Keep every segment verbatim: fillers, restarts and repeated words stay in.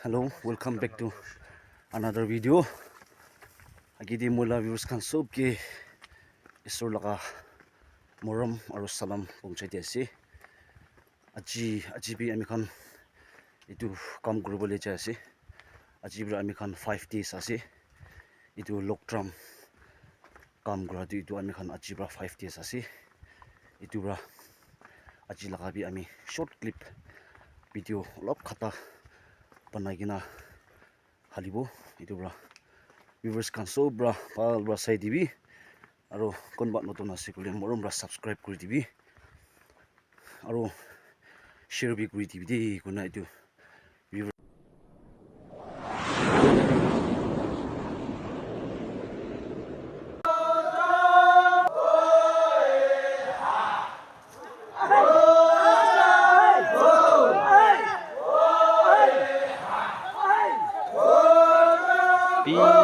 Hello, welcome back to another video. Agidi moi la viewers khan sob ke Isor laga morom aru salam pahunchai di ase. Aji, aji bi ami khan etu kam kuribole jai ase. Aji para ami khan five days ase. Etu log drum kam kura tu etu ami khan aji para five days ase. Etu para aji laga bi ami short clip video olop khata banai kena halibo. Etu para viewers khan sob para bhal para sai dibi. Aru kunba notun ase koile morom para subscribe kuri dibi. Aru share bi kuri dibi de koina etu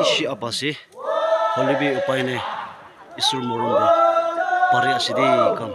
bishi up ase. Hoile bi upai nai. Isor morom para pari ase de kam.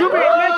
Upai nai,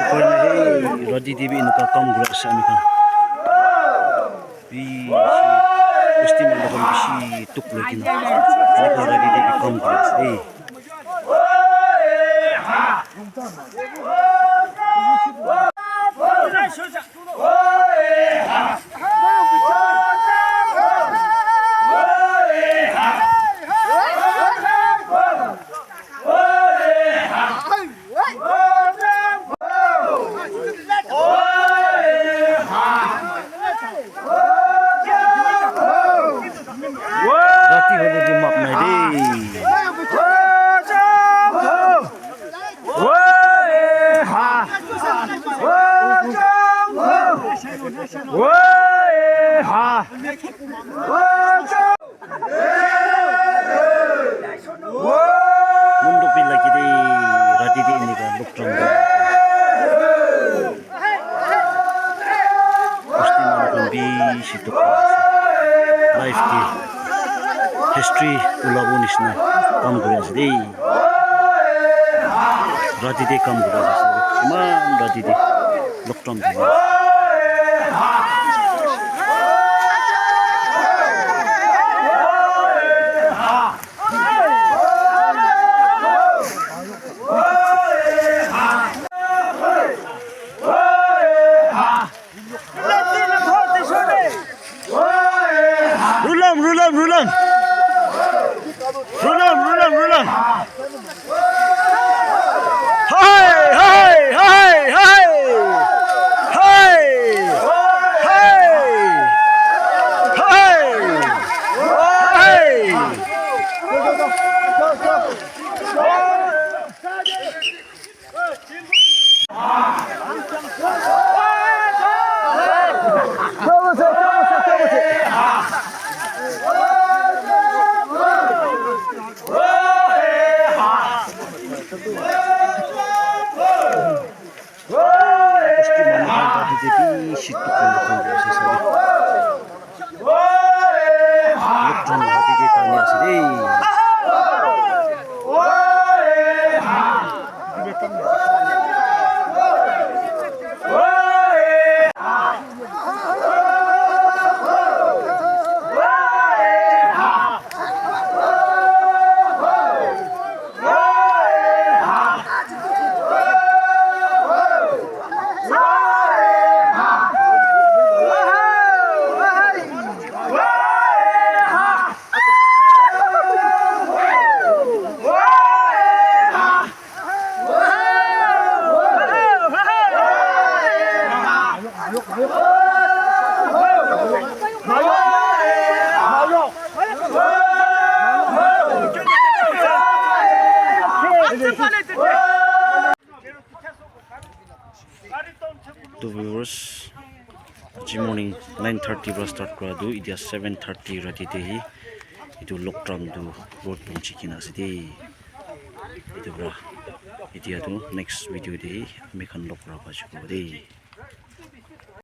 hey, rati te bi enika kam kuri ase ami khan. Bishi, bosti manu khan bishi tuk loi kena enika rati te bi kam kuri ase, hey. Rati hoile bi map nai de. Mundu bi lagi de, rati de enika log drum. Bosti manu khan bishi dukha ase. Life te history ulabo nishina kam kuri ase de. Rati te kam kuri ase. Iman rati te log drum thaki ase. Roland, Roland, Roland. Hey, hey, hey, hey. Hey. Hey. Hey. Hey. Electron laga tete tani ase dei. To viewers, aji morning nine thirty para start kura tu, itia seven thirty rati te hi etu log drum tu road pahunchi kena ase de. Etu para itia tu next video te ami khan log kura pa jabo de.